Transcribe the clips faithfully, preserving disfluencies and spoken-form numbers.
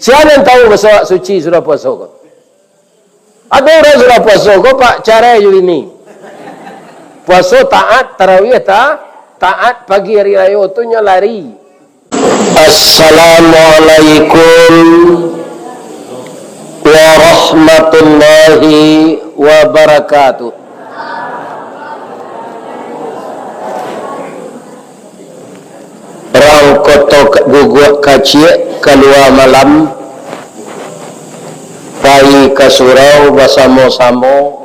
Sia nan tahu maso suci sudah puaso ko? Ado urang sudah puaso ko, Pak, carai jo bini. Puaso taat, tarawih ta-, taat, pagi hari rayo tu nyo lari. Assalamualaikum warahmatullahi wabarakatuh. Rang Koto Guguak Kaciak kalua malam, pai ka surau basamo-samo.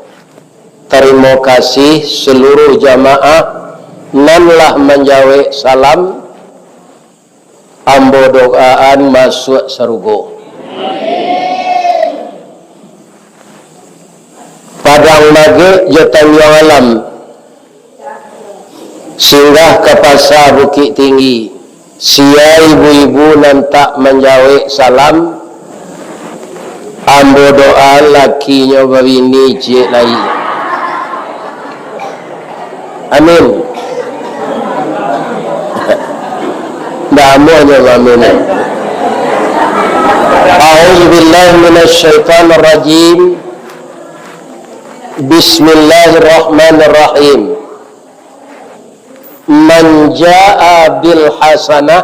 Tarimo kasih saluruh jamaah nan lah manjawek salam. Ambo doaan masuak sarugo. Padang Magek jo Tanjuang Alam, singgah ka Pasa Bukik Tinggi. Sia ibu-ibu nan tak manjawek salam, ambo doa lakinyo babini ciek lai. Amin. Ndak amuah nyo amin. A'udzubillahi minasyaitonirrajim. Bismillahirrahmanirrahim. Man jaa bil hasanah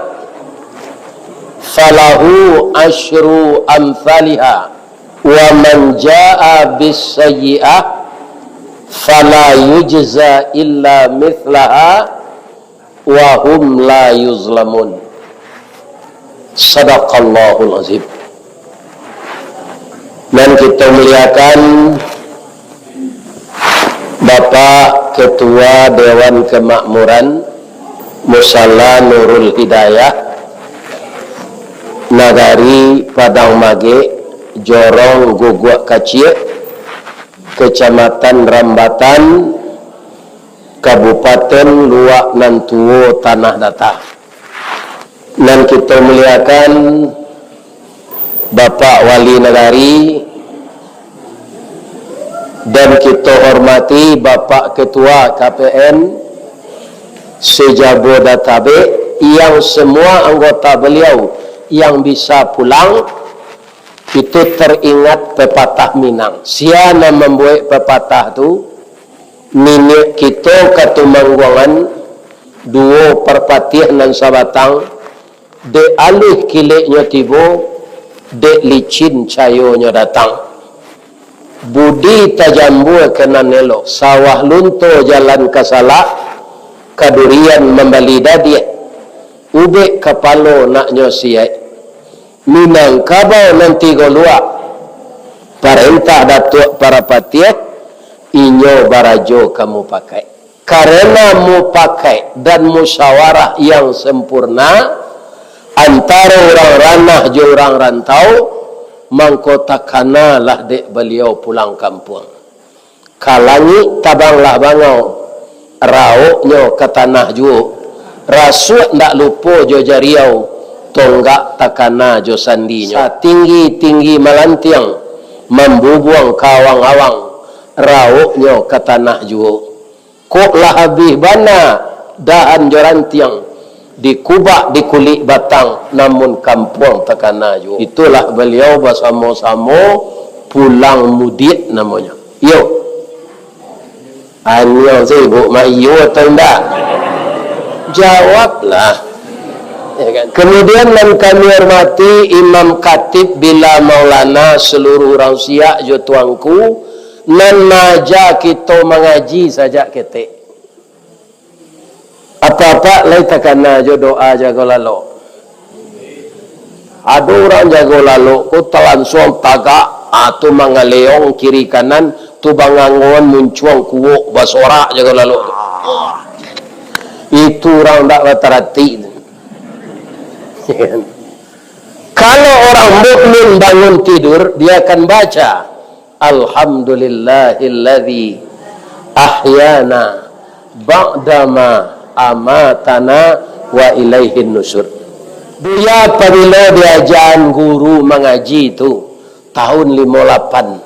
falahu asyru amsaliha, wa man jaa bis sayyi'ah fala yujza illa mithlaha wa hum la yuzlamun. Sadaqallahul azim. Nan kito muliakan Bapak Ketua Dewan Kemakmuran Musala Nurul Hidayah, Nagari Padang Magek, Jorong Guguak Kaciak, Kecamatan Rambatan, Kabupaten Luak Nan Tuo, Tanah Data. Nan kito muliakan Bapak Wali Nagari, dan kito hormati Bapak Ketua K P N se-Jabodetabek, yang semua anggota beliau yang bisa pulang, itu teringat pepatah Minang. Sia nan mambuek pepatah tu, niniak kito Katumangguangan, duo Parpatiah nan sabatang, dek aluih kileknyo tibo, dek licin cayonyo datang. Budi tajambua ka nan elok, sawah lunto jalan ka salak, kadurian mambali dadiah, ubek kapalo naknyo siyaik. Minangkabau nan tigo luak, parentah Datuak Parapatiah, inyo barajo ka mupakaik. Karena mupakaik dan musyawarah yang sempurna antaro urang ranah jo urang rantau, mangko takanalah dek baliau pulang kampuang. Ka langik tabanglah bangau, raoknyo ka tanah juo, rasuak ndak lupo jo jariau, tonggak takana jo sandinyo. Satinggi-tinggi malantiang, mambubuang ka awang-awang, raoknyo ka tanah juo. Kok lah abih bana dahan jo rantiang, dikubak di kulik batang, namun kampuang takana juo. Itulah baliau basamo-samo pulang mudiak namonyo. Iyo. Aniang sibuk mak iyo atau indak? Jawablah. Ya kan? Kemudian nan kami hormati Imam Khatib Bila Maulana, seluruh urang Siak jo tuangku, nan maaja kito mangaji sajak ketek. Apak-apak lai takana jo doa jago lalok. Ado urang jago lalok ko talansuang tagak, ah, tu mangaleong kiri kanan, tu bangangon muncuang kuok basorak jago lalok tu. Itu urang ndak bataratik tu. Kalau orang mukmin bangun tidur, dia akan baca, "Alhamdulillahilladzi ahyana ba'dama amatana wa ilaihin nusur." Buya pabilo diajaan guru mangaji tu, tahun limo lapan.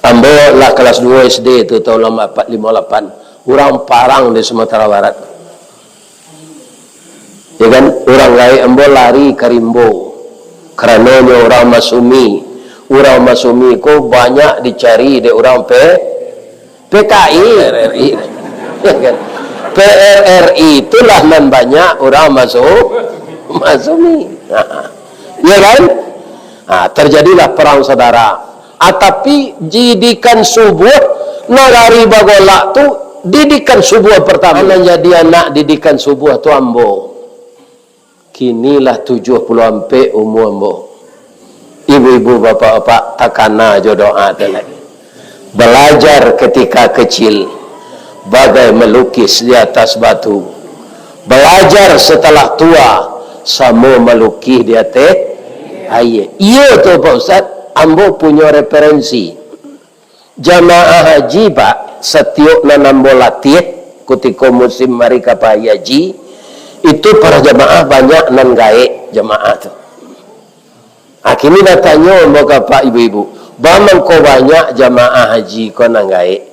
Ambo lah kelas duo S D tu, tahun limo lapan. Urang parang di Sumatera Barat. Ya kan? Urang gaek ambo lari ka rimbo. Karanonyo urang Masumi, urang Masumi ko banyak dicari dek urang P-, P K I, R R I. Ya kan? P R R I itulah nan banyak urang masu-, Masumi. Ya kan? Nah, terjadilah perang saudara. Ah, tapi didikan subuah, nagari bagolak tu, didikan subuah pertama. Nan jadi anak didikan subuah tu ambo. Kini lah tujuah puluah ampek umua ambo. Ibu-ibu, bapak-bapak, takana jo doa tu lai. Balajar ketika kecil, bagai melukis di atas batu. Balajar setelah tua, samo malukih di ateh aia. Iyo tu, Pak Ustaz, ambo punyo referensi. Jamaah haji, Pak, satiok nan ambo latiah, kutiko musim ari ka pai haji, itu para jamaah banyak nan gaek jamaah tu. Ah, kini batanyo ambo ka Pak ibu-ibu, "Ba mangko banyak jamaah haji ko nan gaek?"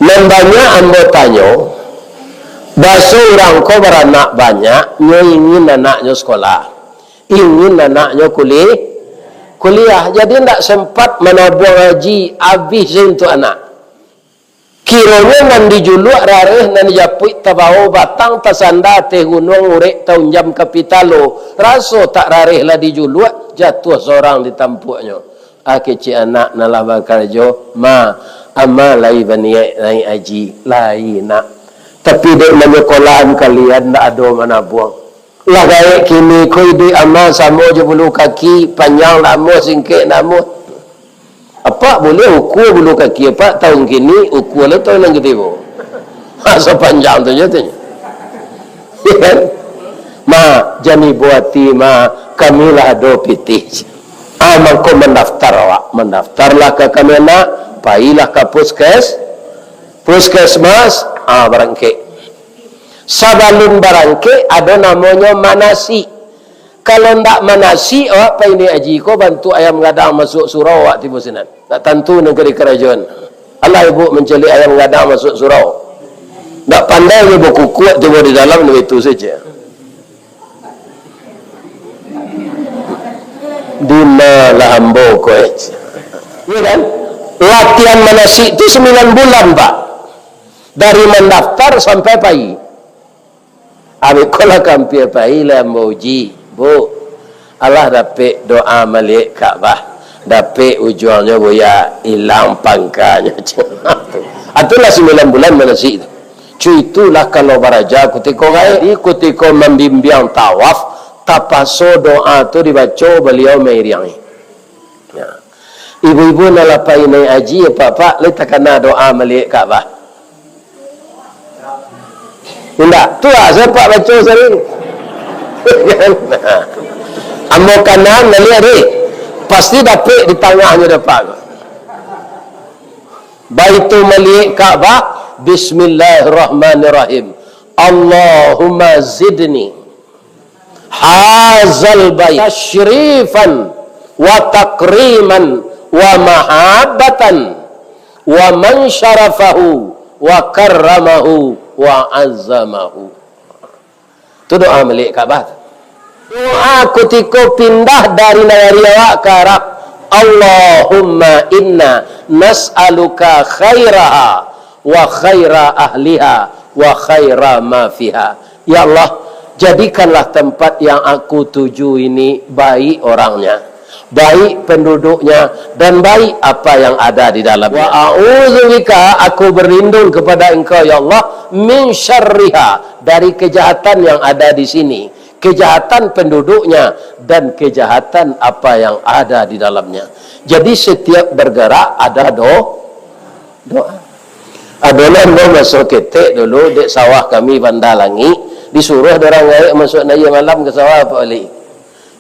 Nan banyak ambo tanyo, baso urang ko baranak banyak, nyo ingin anaknyo sekolah. Ingin anaknyo kuli-, kuliah, jadi ndak sempat manabuang haji, abih se untuak anak. Kironyo nan dijuluak rareh, nan dijapuik tabao, batang tasanda ateh gunuang, urek taunjam ka pitalo, raso tak rareh lah dijuluak, jatuah sorang di tampuaknyo. Ah, kecek anak nan lah bakarajo, "Ma, ama lai baniaik naiak haji?" "Lai, Nak. Tapi dek manyakolahan kalian ndak ado manabuang." Lah gaek kini ko iduik ama samo jo bulu kaki, panjang ndak amuah, singkek ndak amuah. Apak buliah ukua bulu kaki apak taun kini, ukua lo taun nan ka tibo. Ha, sapanjang tu jo tu. Ya kan? Ma, jan ibo ati, Ma, kami lah ado pitih. Ah, mangko mandaftar awak. Mandaftarlah ka kami anak, pailah ka puskes-, puskesmas, ah, barangkek. Sabalun barangkek, ado namonyo manasik. Kalau ndak manasik, awak pai naiak haji ko bantuak ayam gadang masuak surau, awak tibo sinan. Ndak tantu nan ka dikarajoan. Alah ibu mancaliak ayam gadang masuak surau. Ndak pandai jo bakukuak tibo di dalam, itu saja. Di ma lah ambo ko, eh? Iya kan? Latihan manasik tu sembilan bulan, Pak. Dari mandaftar sampai pai. Abih ko lah ka ampia pai lah ambo uji, Bu. Alah dapek doa maliek Ka'bah, dapek ujuangnyo buya, ilang pangkanyo. Itulah sembilan bulan manasik tu. Cu, itulah kalau baraja kutiko gaek, kutiko mambimbiang tawaf, tapaso doa tu dibaco, baliau mairiangi. Ya. Ibu-ibu nan lah pai naiak haji, apak-apak, lai takana doa maliek Ka'bah? Indak. Tu lah, sapak baco sering. Ambo kanan maliek, deh. Pasti dapek di tangahnyo dapat. Baitu maliek Ka'bah, Bismillahirrahmanirrahim. Allahumma zidni hazal bait tasyrifan wa takriman wa mahabbatan wa man syarafahu wa karramahu wa azzamahu. Tu doa maliek Ka'bah tu. Doa kutiko pindah dari nagari awak ka Arab. Allahumma inna nas'aluka khairaha wa khaira ahliha wa khaira ma fiha. Ya Allah, jadikanlah tempat yang aku tuju ini baik orangnya, baik penduduknya, dan baik apa yang ada di dalamnya. Wa a'udzubika, aku berlindung kepada Engkau, ya Allah, min syarriha, dari kejahatan yang ada di sini, kejahatan penduduknya, dan kejahatan apa yang ada di dalamnya. Jadi, setiap bergerak ada do-, doa. Adolah ambo maso ketek dulu, dek sawah kami Banda Langik, disuruah dek urang gaek masuak naiak malam ka sawah, Pak Wali.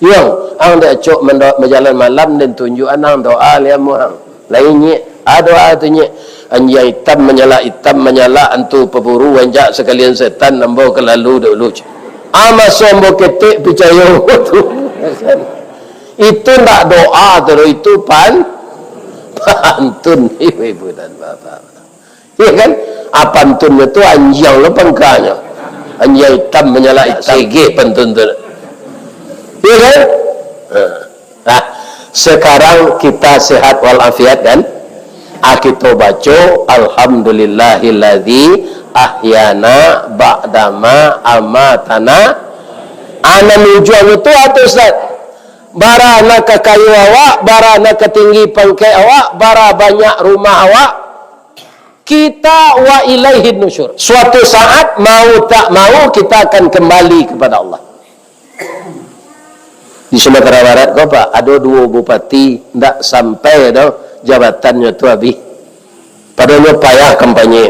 Yang, ang dek acok mando-, majalan malam, den tunjuak anang doa liamuang. Lain nyek, ah, doa tu nyek. Anjiang itam manyalak, itam manyalak, antu paburu, anjak sakalian setan, ambo ka lalu dulu. Ah, maso ambo ketek picayo tu. Itu ndak doa tu, itu pan-, pantun, ibu-ibu dan bapak. Iya kan? Ah, pantunnyo tu anjiang lo pangkanyo. Anjing itam manyalak itam. Segeh pantun tu. Iya kan? Nah, sekarang kita sehat walafiat kan? Ah, kita baca, "Alhamdulillahilladzi ahyana ba'dama amatana." Ah, nan ujuang tu apa, Ustaz? Bara nan ka kayo awak, bara nan ka tinggi pangkek awak, bara banyak rumah awak, kita wa ilaihin nusyur. Suatu saat, mau tak mau, kita akan kembali kepada Allah. Di Sumatera Barat ko, Pak, ado duo bupati, ndak sampai doh jabatannyo tu abih. Padahalnyo payah kampanye.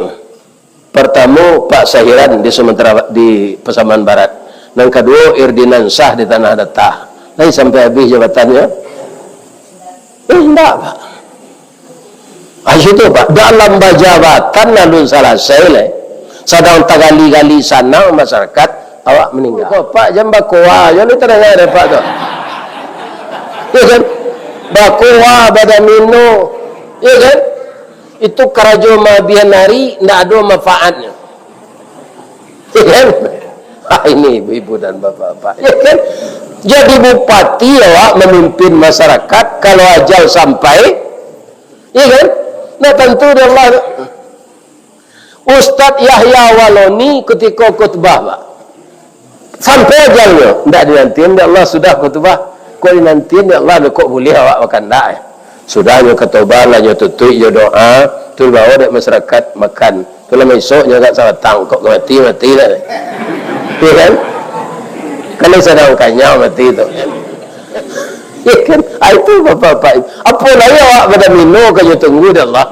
Partamo, Pak Sahiran di Sumatera, di Pasaman Barat. Nan kaduo, Irdinan Syah di Tanah Datar. Lai sampai abih jabatannyo? Eh, indak, Pak. Ayo tu, Pak. Dalam bajabatan alun salasai lai. Sadang tagali-gali sanang masyarakat, awak maningga. Ko, Pak, jan bakoa jo lai tadanga dek Pak tu. Ya kan? Bakoa, badamino. Ya kan? Itu karajo maabihan ari, ndak ado manfaatnyo. Ya kan? Ah, ini ibu-ibu dan bapak-bapak. Ya kan? Jadi bupati awak mamimpin masyarakat, kalau ajal sampai, ya kan? Nah, tantu dek Allah. Ustaz Yahya Waloni ketika khutbah, Pak. Sampai ajalnyo, ndak dinantian dek Allah sudah khutbah. Kok dinantian dek Allah, kok buliah awak bakandak, eh? Sudahnyo katobalah nyo tutuik jo doa, tu dibawa dek masyarakat makan. Tu lah isoknyo agak sabatang, kok mati, mati lah. Ya kan? Kalau sadang kanyang mati tu. Ya kan? Ah, itu bapak-bapak. Apo lai awak badamino ka nyo tunggu dek Allah?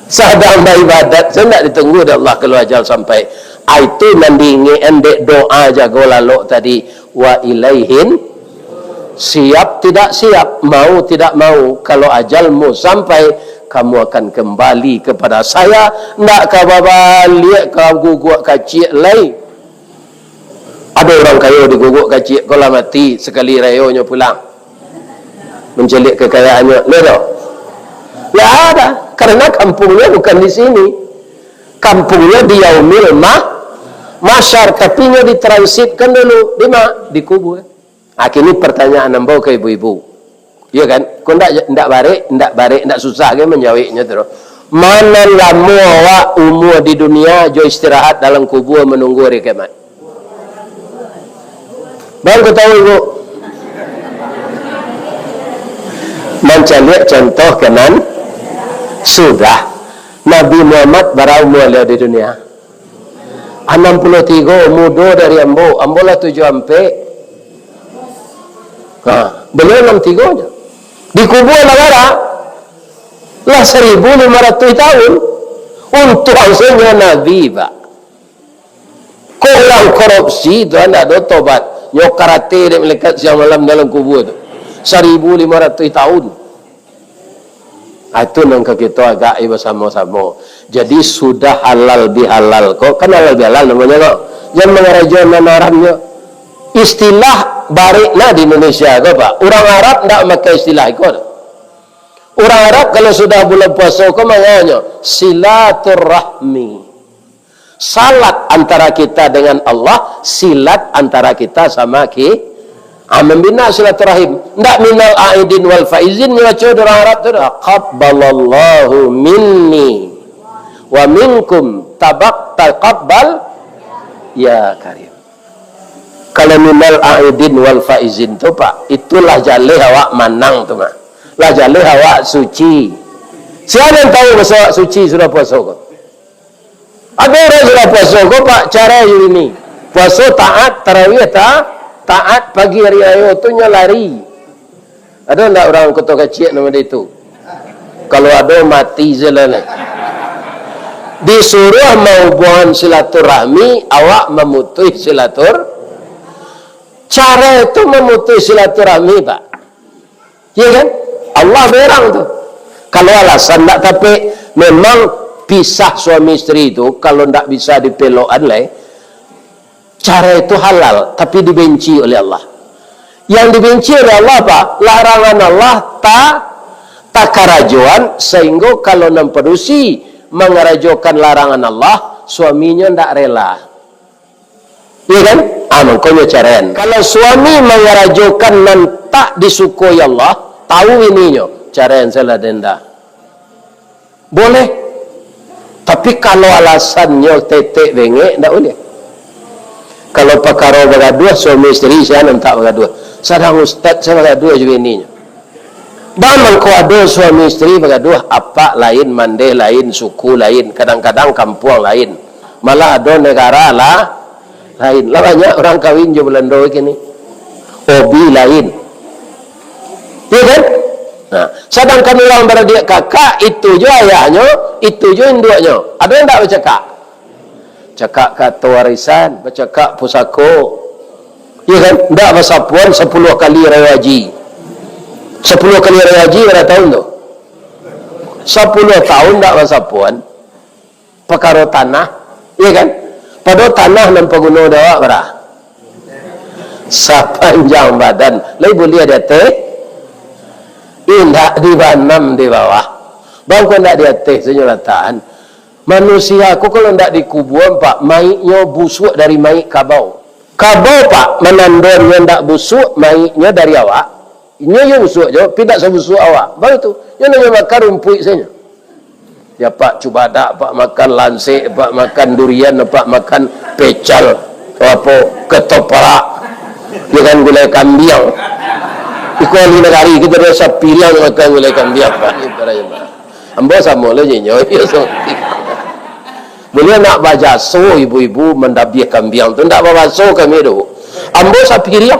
Sadang baibadat, sa ndak ditunggu dek Allah kalau ajal sampai. Ah, itu nan diingek-an dek doa jago lalok tadi. Wa ilaihin, siap tidak siap, mau tidak mau, kalau ajalmu sampai, kamu akan kembali kepada saya, ndak ka babaliak ka guguak kaciak lai. Ado urang kayo di guguak kaciak ko lah mati, sakali rayonyo pulang mancaliak kakayaannyo, ndak ado? Ndak ada, karena kampungnyo bukan di sini. Kampungnyo di yaumil mah-, mahsyar, tapi nyo ditaransitkan dulu. Di ma? Dikubua. Ah, kini pertanyaan ambo ka ibu-ibu. Iyo kan? Ko ndak, ndak barek, ndak barek, ndak susah kan manjaweknyo tu. Ma nan lamo awak umua di dunia jo istirahat dalam kubua manunggu ari kiamat? Bang, ko tahu, Ibu? Mancaliak contoh ka nan sudah. Nabi Muhammad bara umua baliau di dunia? Anam puluah tigo, mudo dari ambo. Ambo lah tujuah ampek. Ha, baliau anam tigo nyo. Dikubua lah bara. Lah saribu limo ratuih tahun. Untuang se nyo Nabi, Pak. Ko urang korupsi tu, ndak ado tobat. Nyo karate dek malaikat siang malam dalam kubua tu. Saribu limo ratuih tahun. Ah, itu nan ka kito agak-i basamo-samo. Jadi, sudah halal bihalal ko, kan halal bihalal namonyo ko. Jan mangarajo nan haramnyo. Istilah barek nah di Indonesia ko, Pak. Urang Arab ndak makai istilah iko doh. Urang Arab kalau sudah bulan puaso ko manganyo silaturahmi. Salat antara kita dengan Allah, silat antara kita sama ki-, ah, mambina silaturahim. Ndak minal aidin wal faizin nyo baco di urang Arab tu doh. Taqabbalallahu minni wa minkum tabak taqabbal ya karim. Kalau minal aidin wal faizin tu, Pak, itulah jaleh awak manang tu, Mak. Lah jaleh awak suci. Sia nan tahu maso awak suci sudah puaso ko? Ado urang sudah puaso ko, Pak, cara yo ini. Puaso taat, tarawih ta-, taat, pagi hari rayo tu nyo lari. Ado ndak urang Koto Kaciak namo itu? Kalau ado, mati se lah nyo. Disuruah mahubuangan silaturahmi, awak mamutuih silatur-, cara itu mamutuih silaturahmi, Pak. Iya kan? Allah berang tu. Kalau alasan ndak tapek, memang pisah suami isteri tu, kalau ndak bisa dipelokan lai, cara itu halal, tapi dibenci oleh Allah. Yang dibenci oleh Allah apa? Larangan Allah ta-, takarajoan, sehingga kalau nan padusi mangarajokan larangan Allah, Suaminyo ndak rela. Iya kan? Ah, mangkonyo caraian. Kalau suami mangarajokan nan tak disukoi Allah, tahu bininyo, caraian salah denda. Boleh. Tapi kalau alasannyo tetek bengek, ndak boleh. Kalau pakaro bagaduah, suami isteri, sia nan tak bagaduah. Sadang ustaz sia bagaduah jo bininyo. Baa mangko ado suami isteri bagaduah, apak lain, mandeh lain, suku lain, kadang-kadang kampuang lain. Malah ado negara lah, lain. Lah banyak urang kawin jo Balando kini. Hobi lain. Iya kan? Nah, sadangkan urang baradiak kakak, itu jo ayahnyo, itu jo induaknyo. Ado yang ndak bacakak? Cakak kato warisan, bacakak pusako. Iya kan? Ndak basapoan sapuluah kali raya haji. Sapuluah kali raya haji bara taun tu? Sapuluah taun ndak basapoan. Pakaro tanah, iya kan? Pado tanah nan paguno dek awak bara? Sapanjang badan. Lai buliah di ateh? Indak dibanam di bawah. Bangko ndak di ateh, sanyo latakan. Manusia ko kalau ndak dikubuan, Pak, maiknyo busuak dari maik kabau. Kabau, Pak, manandonyo ndak busuak, maiknyo dari awak. Inyo yo busuak jo, tapi ndak sabusuak awak. Baru tu, nyo nanyo makan rumpuik sajo. Ya, Pak, cubadak, Pak, makan lansik, Pak, makan durian, Pak, makan pecal, apo, ketoprak, ya kan, gulai kambiang. Iko ahli nagari, kito ado sapiriang makan gulai kambiang, Pak. Ambo samo lo jo inyo, iyo, so. Buliah nak bajaso ibu-ibu mandabiah kambiang tu, ndak babaso kami tu. Ambo sapiriang.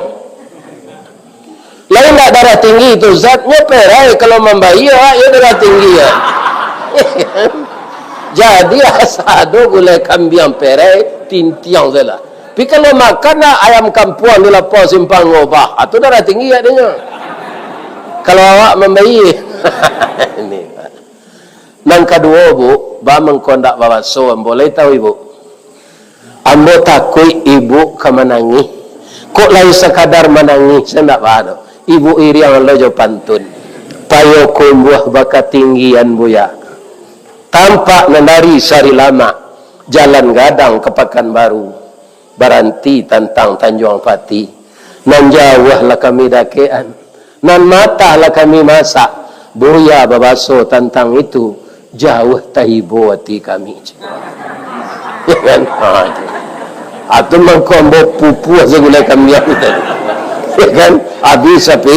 Lain ndak darah tinggi tu, zatnyo perai kalau mambayia, awak yo darah tinggi, ya. Jadi, asa ado gulai kambiang perai, tintiang sajolah. Tapi kalau makan lah ayam kampuang di lapau Simpang Ngobah, ah, tu darah tinggi agaknyo. Kalau awak mambayia. Ini, Pak. Nan kaduo, Bu, baa mangko ndak babaso, ambo lai tahu, Ibu. Ambo takuik Ibu ka manangih. Kok lai sakadar manangih, sa ndak baa doh. Ibu iriang lo jo pantun. Payokumbuah bakatinggian, Buya. Tampak nan dari Sarilamak, jalan gadang ka Pakanbaru. Baranti tantang Tanjuang Pati. Nan jauah lah kami dakekan, nan matah lah kami masak. Buya babaso tantang itu, jauah tahibo ati kami. Ya kan? Ha, itu. Atu mangko ambo pupuah sagulai kambiang tadi. Ya kan? Habis sapi,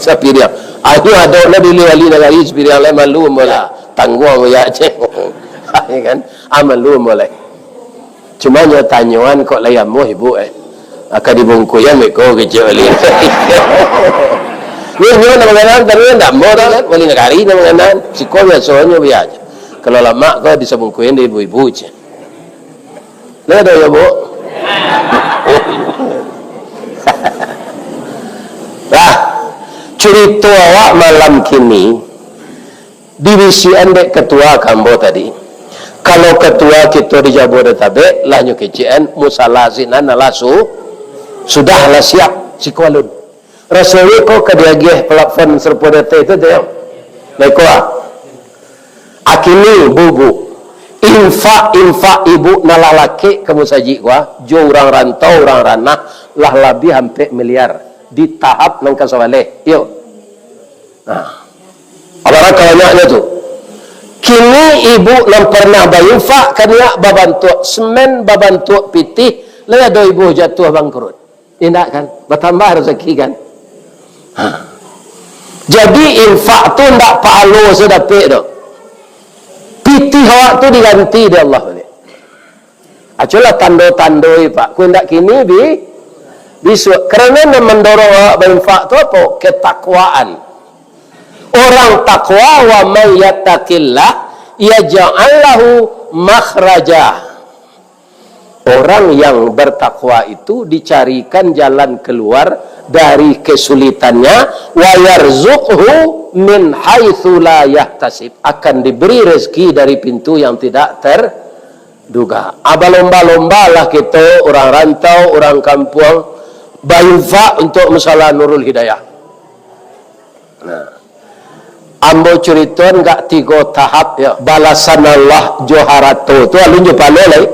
sapiriang. Ayo ado lah dili wali nagari sapiriang lai, malu ambo lah. Tangguang ambo ya, cek. Ya kan? Ah, malu ambo lai. Cuma nyo tanyoan kok lai amuah, Ibu, eh. Aka dibungkuian beko kecek wali. Nyo, nyo nan manganan, tadi ndak amuah dah kan, wali nagari nan manganan. Siko biasonyo biaja. Kalau lamak ko disabungkuian dek ibu-ibu, cek. Nah, ado ya, Bu? Nah, curito awak malam kini, dibisiakan dek ketua ka ambo tadi. Kalau ketua kito di Jabodetabek, lah nyo kecekan, musala sinan lah su-, sudah lah siap, siko alun. Rasonyo ko ka diagiah plafon sarupo di ateh tu, tu, yo. Nah, iko, ah. Akini, Bu, Bu, infak-infak ibu nan lah lakek ka musajik ko, ah, jo urang rantau, urang ranah, lah labiah ampek miliar di tahap nan ka sabaleh. Yo. Nah, alangkah banyaknyo tu. Kini ibu nan parnah bainfak, kaniak babantuak semen, babantuak pitih, lai ado ibu jatuah bangkrut. Indak kan? Batambah rasaki kan? Ha. Jadi, infak tu ndak pahalo sajo dapek tu. Pitih awak tu diganti dek Allah baliak. Aculah tando-tando, Pak. Kok indak kini, bi-, bisuak. Karano nan mandorong awak bainfak tu apo? Ketakwaan. Orang takwa, "Wa may yattaqillah yaj'al lahu makhraja." Orang yang bertakwa itu dicarikan jalan keluar dari kesulitannya, "wa yarzuqhu min haitsu la yahtasib," akan diberi rezeki dari pintu yang tidak terduga. Ah, balomba-lombalah kito, urang rantau, urang kampuang, bainfak untuk musala Nurul Hidayah. Nah, Ambo curitoan gak tigo tahap, yo. Balasan Allah jo harato tu, alun jo palo lai.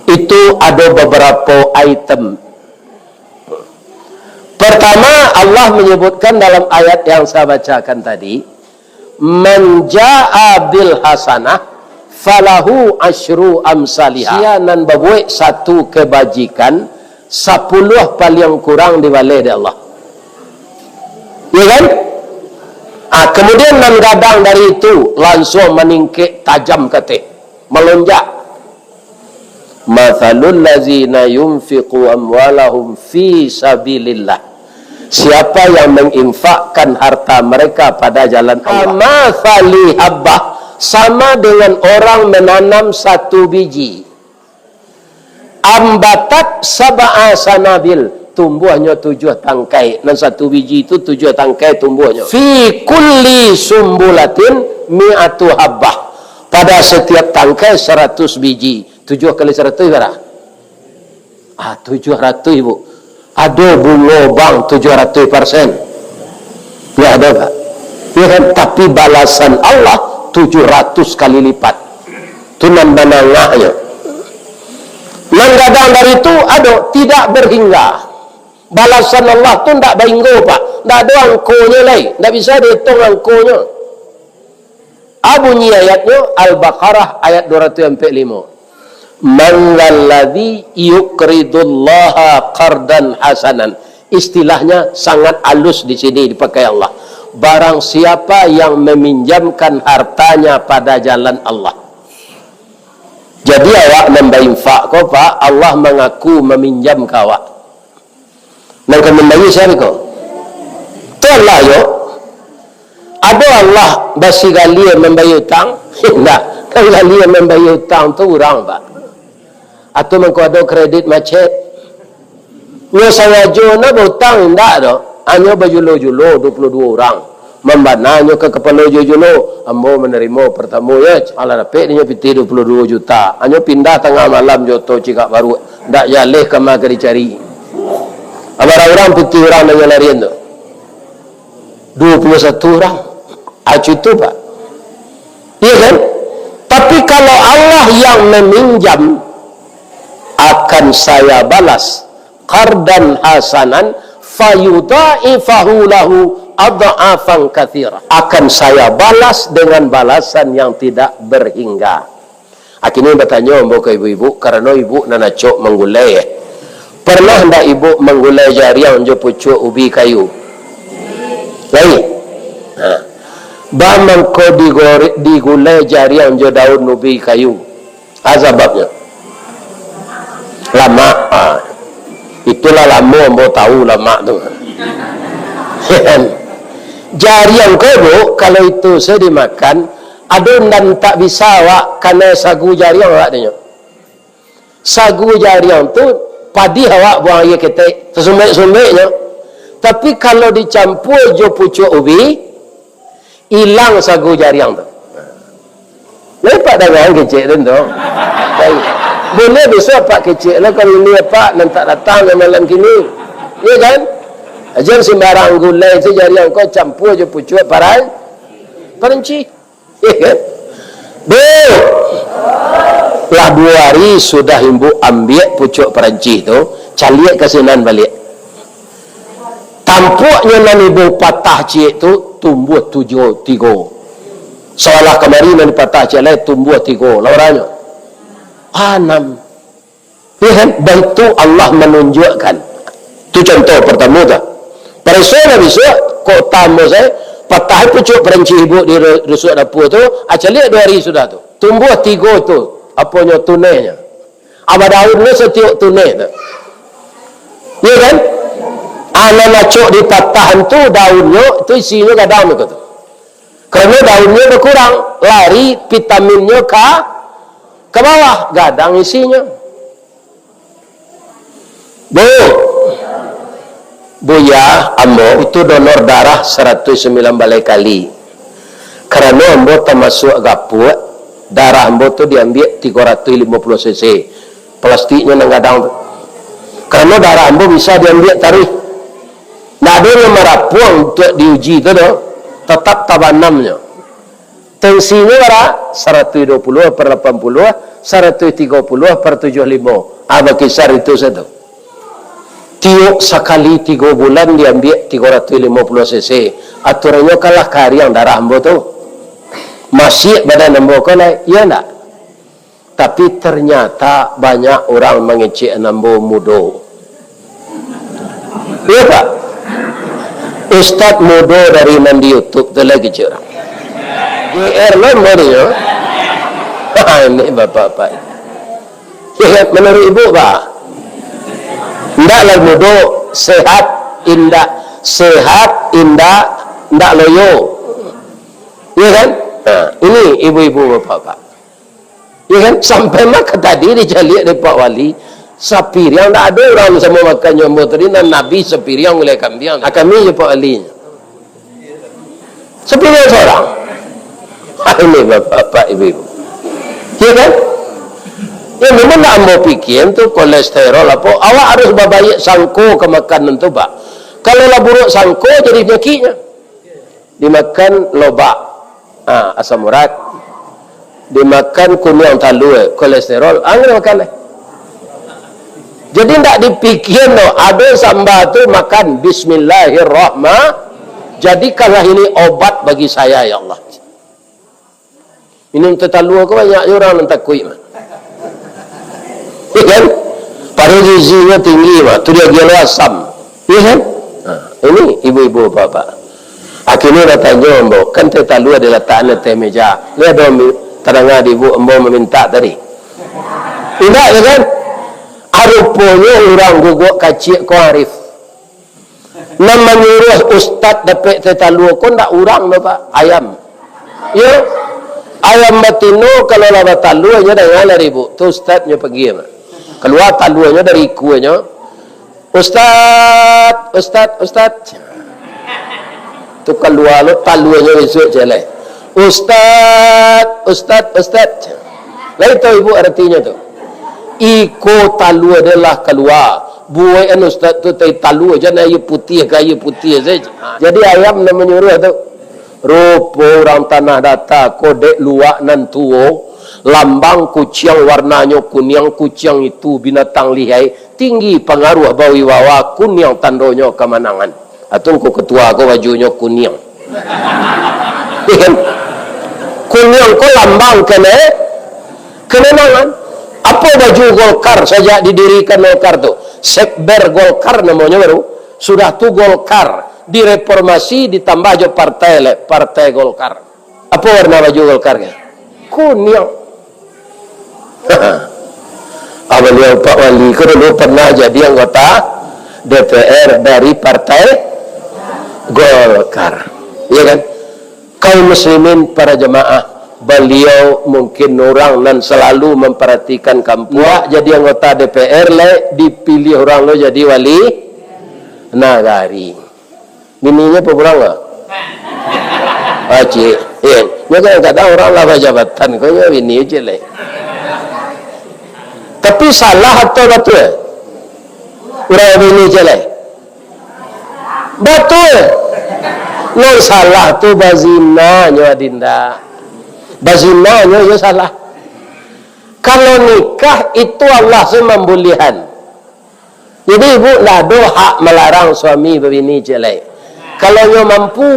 Itu ado babarapo item. Pertama, Allah menyebutkan dalam ayat yang saya bacakan tadi, "Man jaa bil hasanah falahu asyru amsaliha." Sia nan babuek satu kebajikan, sapuluah paliang kurang dibaleh dek Allah. Ya kan? Ah, kemudian nan gadang dari itu, langsung maningkek tajam kateh, melonjak. "Matsalul ladzina yunfiqu amwalahum fi sabilillah." Siapa yang menginfakkan harta mereka pada jalan Allah. "Kamatsali habbah," sama dengan orang menanam satu biji. "Ambatat sab'a sanabil," tumbuahnyo tujuah tangkai. Nan satu biji tu tujuah tangkai tumbuahnyo. "Fi kulli sumbulatin mi'atu habbah." Pada setiap tangkai saratus biji. Tujuah kali saratus bara? Ah, tujuah ratuih, Bu. Ado bungo bank tujuah ratuih persen? Ndak ado, Pak. Ya kan? Tapi balasan Allah tujuah ratuih kali lipat. Tu nan manangahnyo. Nan gadang dari tu ado, tidak berhingga. Balasan Allah tu ndak bahinggo, Pak. Ndak ado angkonyo lai. Ndak bisa dihitung angkonyo. A bunyi ayatnyo, Al-Baqarah ayat dua ratuih ampek limo. "Man dzalladzi yuqridullaha qardan hasanan." Istilahnya sangat alus di sini dipakai Allah. Barang siapa yang meminjamkan hartanya pada jalan Allah. Jadi awak nan bainfak ko, Pak, Allah mangaku maminjam ka awak. Nan ka mambayia sia ko? Tu Allah yo. Ado Allah basigalia mambayia utang? Indak. Kan galia mambayia utang tu urang, Pak. Atau mangko ado kredit macet. Nyo sangajo na bautang, indak doh. Hanyo bajulo-julo dua puluh dua urang. Mambana nyo ka kapalo julo-julo, "Ambo manarimo partamo yo, alah dapek dinyo pitih dua puluh dua juta. Hanyo pindah tangah malam jo oto cigak baruak, ndak jaleh kama ka dicari." Bara urang pitih urang nan nyo larian tu? Dua puluh satu urang. Acu tu, Pak. Iya kan? Tapi kalau Allah yang meminjam, "Akan saya balas qardan hasanan fayudha'ifahu lahu adh'afan katsirah." Akan saya balas dengan balasan yang tidak berhingga. Akhirnyo batanyo ambo ka ibu-ibu, karano ibu nan acok manggulai, eh. Pernah ndak ibu manggulai jariang jo pucuak ubi kayu? Lai? Ha. Baa mangko digore-, digulai jariang jo daun ubi kayu? A sababnyo? Lamak. Ha. Itulah lamo ambo tahu lamak tu. Jariang ko, Bu, kalau itu sajo dimakan, ado nan tak bisa awak kanai sagu jariang awak dinyo. Sagu jariang tu, padih awak buang aia ketek, tasumbek-sumbeknyo. Tapi kalau dicampua jo pucuak ubi, ilang sagu jariang tu. Lai Pak dangaan kecek tu, tu? Baik. Buliah bisuak Pak kecek lah, kalau ini Pak nan tak datang malam kini. Iya kan? Jan sembarang gulai tu jariang ko campua jo pucuak paran-, paranci. Iya kan? Deh. Lah duo hari sudah ibu ambiak pucuak paranci tu, caliak ka sinan baliak. Tampuaknyo nan ibu patah ciek tu, tumbuah tujuah, tigo. Sawalah kamari nan dipatah ciek lai, tumbuah tigo. Lah baranyo? Anam. Ya kan? Dan tu Allah manunjuakkan. Tu contoh partamo tu. Pareso lah bisuak, kok tamo sae, patah pucuak paranci ibu di ru-, rusuak dapua tu, ah, caliak duo hari sudah tu. Tumbuah tigo tu, aponyo, tunehnyo. Aba daunnyo satiok tuneh tu. Ya kan? Anak acok dipatahan tu daunnyo, tu isinyo gadang tu. Karano daunnyo bakurang, lari vitaminnyo ka, ka bawah, gadang isinyo. Bu, Buya, ambo itu donor darah saratuih sambilan baleh kali. Karano ambo tamasuak gapuak, darah ambo tu diambiak tigo ratuih limo puluah cc. Plastiknyo nan gadang tu. Karano darah ambo bisa diambiak taruih. Ndak ado nan marapuang untuak diuji tu doh. Tatap tabanamnyo. Tensinyo bara? Saratuih duo puluah per lapan puluah, saratuih tigo puluah per tujuah limo. Ah, bakisar itu sajo. Tiok sakali tigo bulan diambiak tigo ratuih limo puluah cc. Aturannyo kan lah kariang darah ambo tu. Masiak badan ambo ko lai, iyo ndak? Tapi ternyata banyak urang mangecek ambo mudo. Iyo, Pak? Ustaz mudo dari nan di YouTube tu lai kecek urang. G R lo ambo tu nyo. Ini bapak-bapak. Iyo, menurut ibu, Pak? Ndak lah mudo, sehat, indak. Sehat, indak, ndak loyo. Iyo kan? Nah, ini ibu-ibu, bapak-bapak. Iyo kan? Sampai mah ka tadi dicaliak dek Pak Wali, sapiriang ndak ado urang samo makannyo ambo tadi, nan Nabi sapiriang gulai kambiang. Ah, kami jo Pak Wali. Sapiriang surang. Ah, ini bapak-bapak, ibu-ibu. Iyo kan? Yo, memang ndak ambo pikian tu kolesterol apo. Awak harus babaiak sangko ka makanan tu, Pak. Kalau lah buruak sangko, jadi panyakiknyo. Dimakan lobak, ah, asam urat. Dimakan kuniang talua, kolesterol, ah, ndak makan lai. Jadi, ndak dipikia doh, ado samba tu makan, "Bismillahirrahman-," jadikanlah ini obat bagi saya, ya Allah. Minum teh talua ko banyak jo urang nan takuik mah. Iyo kan? Padahal gizinyo tinggi mah, tu diagiah lo asam. Iyo kan? Ha, ini ibu-ibu, bapak-bapak. Akhirnyo batanyo ambo, kan teh talua dilatakan di ateh meja. Lai ado mi-, tadanga di ibu ambo mamintak tadi? Indak, iyo kan? Ah, ruponyo urang Guguk Kaciak ko arif. Nan manyuruah ustaz dapek teh talua ko ndak urang doh, Pak, ayam. Yo, ayam batino kalau lah batalua, nyo danga lah ribut. Tu ustaz nyo pagi mah. Kalua taluanyo dari ikuanyo. "Ustaz, ustaz, ustaz." Tu kalua lo taluanyo bisuak ciek lai. "Ustaz, ustaz, ustaz." Lai tau ibu aratinyo tu? Iko talua den lah kalua. Buekan ustaz tu tai talua, jan aia putiah ka aia putiah sajo. Jadi ayam nan manyuruah tu. Rupo urang Tanah Data ko dek luak nan tuo, lambang kuciang warnanyo kuniang, kuciang itu binatang lihai, tinggi pangaruah bawibawa, kuniang tandonyo kamanangan. Atau ko ketua ko bajunyo kuniang. Kuniang ko lambang kene-, kemenangan. Apo baju Golkar sajak didirikan Golkar tu? Sekber Golkar namonyo baru. Sudah tu Golkar direformasi, ditambah jo partai le, Partai Golkar. Apo warna baju Golkar ko? Kuniang. Ah, baliau Pak Wali ko dulu pernah jadi anggota D P R dari Partai Golkar. Iya kan? Kaum muslimin, para jamaah, baliau mungkin urang nan salalu mamparatikan kampuang. Ndak jadi anggota D P R lai, dipiliah urang lo jadi wali nagari. Bininyo papulang ko? Ah, ciek. Eh, nyo kadang-kadang urang lah bajabatan ko, nyo bini ciek lai. Tapi salah atau batua? Urang bini ciek lai. Batua. Nan salah tu bazinanyo, Adinda. Bazinanyo, iyo salah. Kalau nikah itu Allah se mambulihan. Jadi, ibu ndak ado hak malarang suami babini ciek lai. Kalau nyo mampu,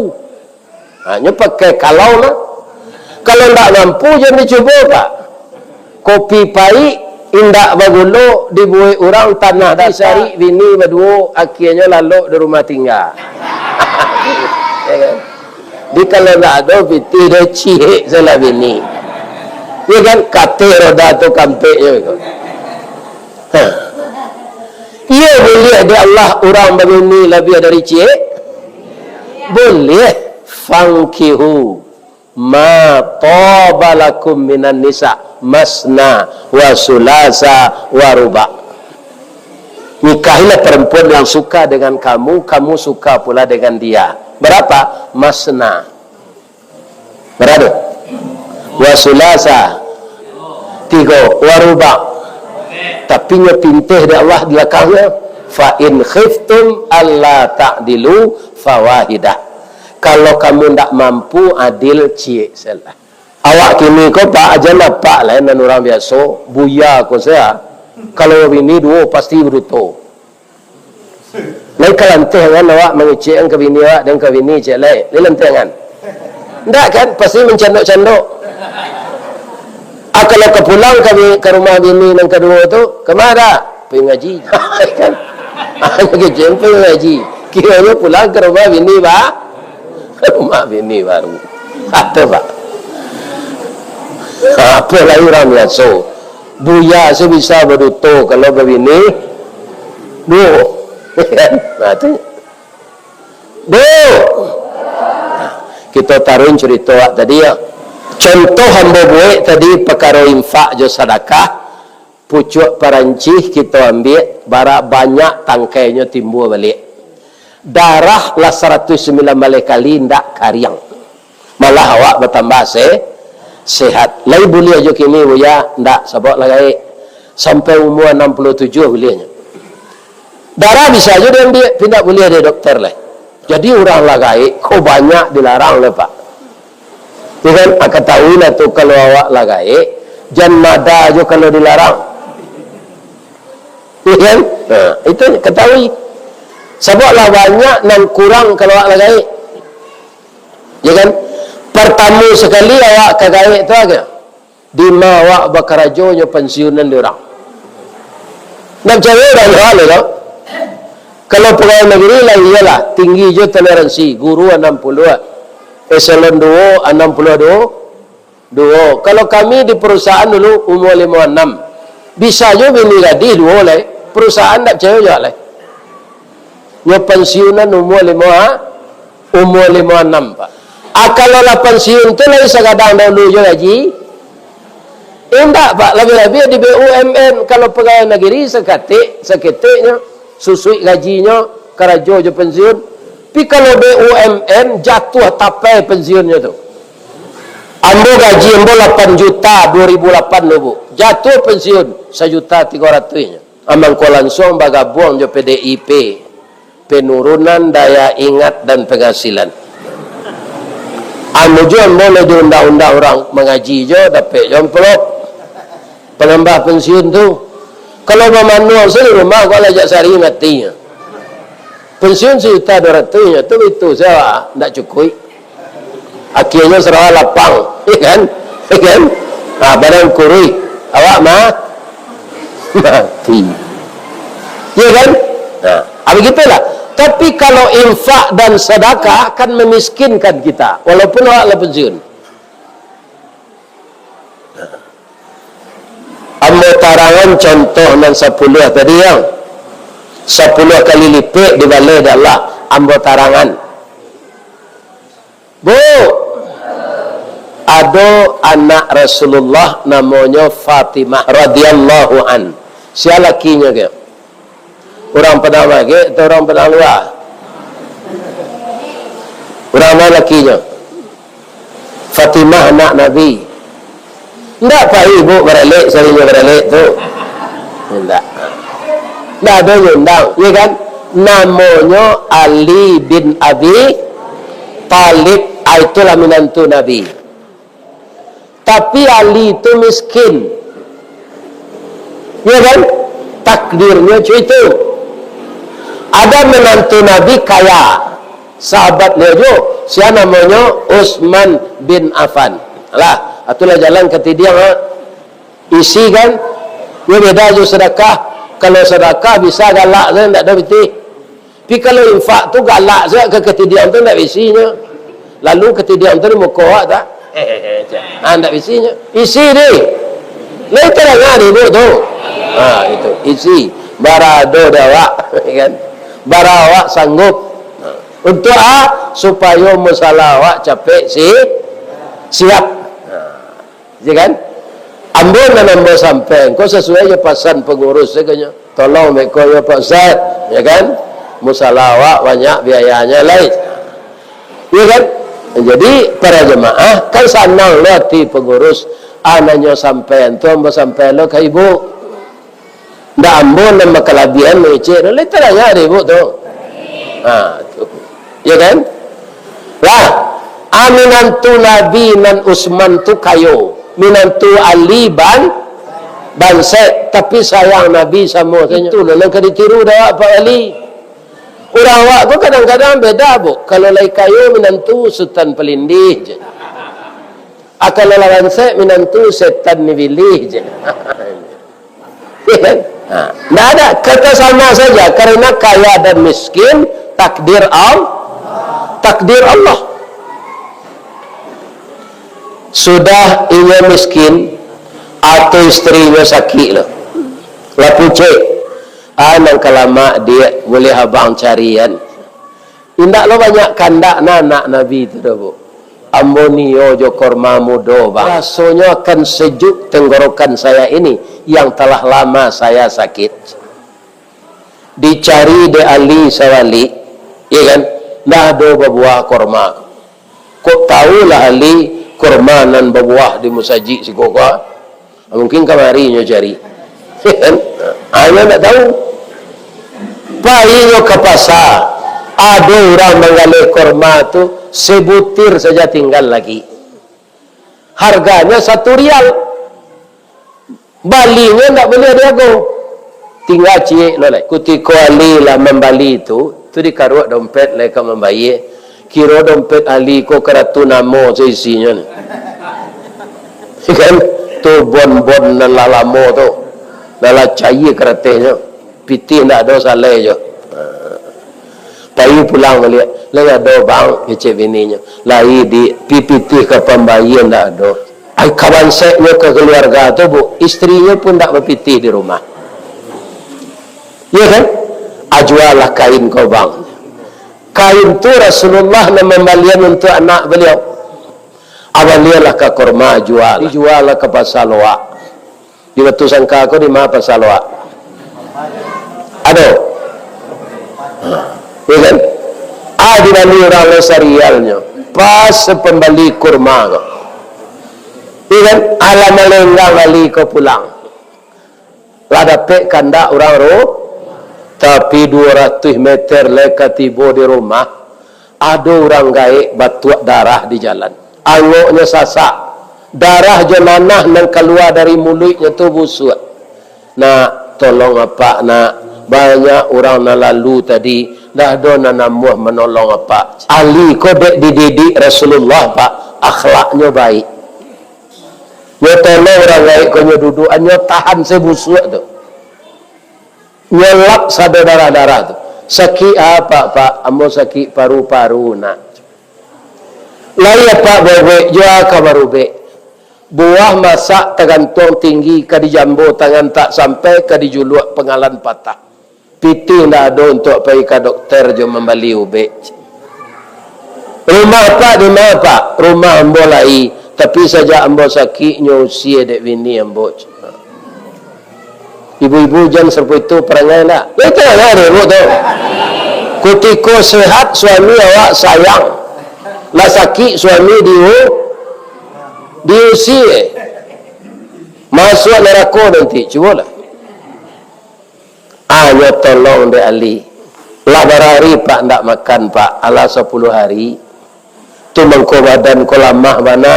ha, nyo pakai kalau mah. Kalau ndak mampu, jan dicubo, Pak. Kopi paik, indak bagulo, dibuek urang tanah data, sarik bini baduo, akienyo lalok di rumah tingga. Ya kan? Di kalau ndak ado pitih, dah ciek salah bini. Ya kan? Kateh roda tu kampeknyo ko. Ha. Iyo buliah dek Allah urang babini labiah dari ciek? Buliah. "Fankihu ma taba lakum minan nisa, masna wa sulasa wa ruba." Nikahilah perempuan yang suka dengan kamu, kamu suka pula dengan dia. Berapa? Masna. Bara tu? Wa sulasa. Tigo. Wa ruba. Tapi nyo pinteh dek Allah di balakangnyo. "Fa in khiftum alla ta'dilu fawahidah." Kalau kamu ndak mampu, adil, ciek salah. Awak kini ko, Pak, aja nampak lah nan urang biaso, buya ko saja. Kalau babini duo, pasti baduto. Lai ka lanteh angan awak mangecek ka bini awak, dan ka bini cek lai. Lai lanteh angan? Ndak kan? Pasti mancandok-candok. Ah, kalau ka pulang ka bi-, ka rumah bini nan kaduo tu, "Kama?" "Pai ngaji." Kan? Ah, kecek pai ngaji. Kironyo pulang ka rumah bini ba-, rumah bini baru. Ato, Pak. Apo lai urang biaso. Buya se bisa baduto kalau babini duo. Nah, tu. Duo. Kito taruih curito awak tadi, yo. Contoh ambo buek tadi, pakaro infak jo sadakah, pucuak parancih kito ambiak, bara banyak tangkainyo timbua baliak. Darah lah saratuih sambilan baleh kali ndak kariang. Malah awak batambah se-, sehat. Lai buliah jo kini, Buya? Ndak, sabab lah gaek. Sampai umua anam puluah tujuah buliahnyo. Darah bisa jo diambiak, tapi ndak buliah dek dokter lai. Jadi urang lah gaek ko banyak dilarang lai, Pak. Yo kan? Ah, katahuilah tu, kalau awak lah gaek, jan mada jo kalau dilarang. Yo kan? Nah, itu katahui. Sabab lah banyak nan kurang kalau awak lah gaek. Yo kan? Partamo sakali awak ka gaek tu aja. Dima awak bakarajo nyo pansiunan di urang. Ndak picayo urang awak lo. Kalau pagawai nagari lah iyolah, tinggi jo toleransi, guru anam puluah, eselon duo anam puluah duo, duo. Kalau kami di perusahaan dulu umua limo anam, bisa jo bini gadih duo lai, perusahaan ndak picayo jo lai. Nyo pansiunan umua limo, umua limo anam, Pak. Ah, kalau lah pansiun tu lai sagadang dahulu jo gaji? Indak, Pak. Labiah-labiah di B U M N, kalau pagawai nagari sakatik, saketeknyo, susuik gajinyo, karajo jo pansiun. Tapi kalau B U M N, jatuah tapai pansiunnyo tu. Ambo gaji ambo lapan juta, dua ribu lapan tu, Bu. Jatuah pansiun, sajuta tigo ratuihnyo. Amangko lansuang bagabuang jo P D I P, penurunan daya ingat dan penghasilan. Anu jo ambo lai di undang-undang urang mangaji jo, dapek jo amplop panambah pensiun tu. Kalau bamanuang se di rumah, kok lah jak sari mati. Pensiun sajuta duo ratuih nyo tu, itu sajo ndak cukuik. Akhianyo sarawa lapang, ya kan? Ya kan? Ha, badan kuruih, awak ma-, mati. Ya kan? Nah, ha, begitulah. Tapi kalau infak dan sedekah kan memiskinkan kita, walaupun awak lah pensiun. Ambo tarangan contoh nan sapuluah tadi, yang sapuluah kali lipek dibaleh dek Allah. Ambo tarangan. Bu, ado anak Rasulullah namonyo Fatimah radhiyallahu an. Sia lakinyo, kek? Urang Padang Magek atau urang Padang Lua? Urang ma lakinyo? Fatimah anak Nabi. Ndak pai ibu baralek, sarinyo baralek tu? Ndak. Ndak ado nyundang, ya kan? Namonyo Ali bin Abi Thalib, ah, itulah minantu Nabi. Tapi Ali tu miskin. Ya kan? Takdirnyo cak itu. Ada menantu Nabi kaya. Sahabat dia juo, sia namonyo Utsman bin Affan. Lah, itulah jalan katidiang, ha. Isi kan? Yo beda jo sedekah. Kalau sedekah bisa galak sajo, ndak ado pitih. Tapi kalau infak tu galak sajo, ka katidiang tu ndak bisinyo. Lalu katidiang tu di muko awak tak? Ah, ndak bisinyo. Isi deh. Lai tadanga deh, Bu, tu. Ha, itu. Isi. Bara ado dek awak, kan? Bara awak sanggup. Ha. Untuk a, supayo musala awak capek si-, siap. Ha. Ya kan? Ambo nan ambo sampaian ko sasuai jo pasan pangurus, ya kan, yo. Tolong beko yo, Pak Ustaz, ya kan? Musala awak banyak biayanyo lai. Ya kan? Jadi, para jemaah, kan sanang lo ati pangurus, a, nan nyo sampaian tu ambo sampaian lo ka ibu. Ndak ambo nan bakalabihan mangecek tu, lai tadanga dek ibu tu. Ha, tu. Ya kan? Lah, ah, minantu Nabi nan Utsman tu kayo, minantu Ali ban-, bansaik, tapi sayang Nabi samo sajo. Itulah nan ka ditiru dek awak, Pak Wali. Urang awak ko kadang-kadang beda, Bu. Kalau lai kayo, minantu Sutan Palindih je. Ah, kalau lah bansaik, minantu setan ni bilih je. Ya kan? Ha, ndak ada. Kata sama saja, karena kaya dan miskin, takdir Al-, takdir Allah. Sudah inyo miskin, atau isterinyo sakik lo. Lah pucek. Ah, nan ka lamak, Diak, buliah abang carian. Indak lo banyak kandak nah anak Nabi tu doh, Bu. Ambo nio jo korma mudo, Bang. Rasonyo akan sejuk tenggorokan saya ini yang telah lama saya sakit. Dicari dek Ali sawali, ya kan? Ndak ado babuah korma. Kok tahu lah Ali korma nan babuah di musajik siko ko? Mungkin kamari nyo cari. Kan? Ah, nyo ndak tahu. Pai nyo ka pasa, ado urang manggaleh korma tu, sebutir saja tinggal lagi. Harganyo satu rial. Balinyo ndak buliah diago. Tingga ciek lo lai. Kutiko Ali lah mambali tu, tu dikaruak dompet lai ka mambayie. Kiro dompet Ali ko karatu namo saisinyo ni. Kan? Tu bon-bon nan lah lamo tu. Nan lah caia karatehnyo. Pitih ndak ado, salai jo. Ha. Pai pulang baliak. Lai ado, Bang, kecek bininyo. Lai, Dik, pi pitih ka pambayie ndak ado. Ai, ka bansaiknyo ka kaluarga tu, Bu, istrinyo pun ndak bapitih di rumah. Iya kan? Ah, jualah kain ko, Bang. Kain tu Rasulullah nan mambalian untuak anak baliau. Ah, balianlah ka korma, jual. Dijuallah ka Pasa Loak. Di Batusangka ko di ma Pasa Loak? Ado? Ha, iya kan? Ah, dibali urang lai sarialnyo. Pas pambali kurma ko. Iya kan? Alah malenggang bali ko pulang. Lah dapek kandak urang ru-, tapi duo ratuih meter lai ka tibo di rumah, ado urang gaek batuak darah di jalan. Angoknyo sasak, darah jo nanah nan kalua dari muluiknyo tu busuak. Nak, tolong apak, nak. Banyak urang nan lalu tadi, ndak ado nan namuah manolong apak. Ali ko dek dididik Rasulullah, Pak, akhlaknyo baik. Nyo tolong urang gaek ko, nyo duduak, nyo tahan se busuak tu. Nyo lap sado darah-darah tu. Sakik apak, Pak? Ambo sakik paru-paru, nak. Lai apak baubek, jo a ka barubek. Buah masak tagantuang tinggi, ka dijambo tangan tak sampai, ka dijuluak pangalan patah. Pitih ndak ado untuak pai ka dokter jo mambali ubek. Rumah apak di ma, Pak? Rumah ambo lai, tapi sajak ambo sakik nyo usie dek bini ambo. Ibu-ibu jan sarupo itu parangai ndak? Itu lah dek ibu tu. Kutiko sehat suami awak sayang. Lah sakik suami diu-, diusie. Masuak narako nanti, cubolah. Ah, nyo tolong dek Ali. Lah bara hari, Pak, ndak makan, Pak? Alah, sapuluah hari. Tu mangko badan ko lamah bana.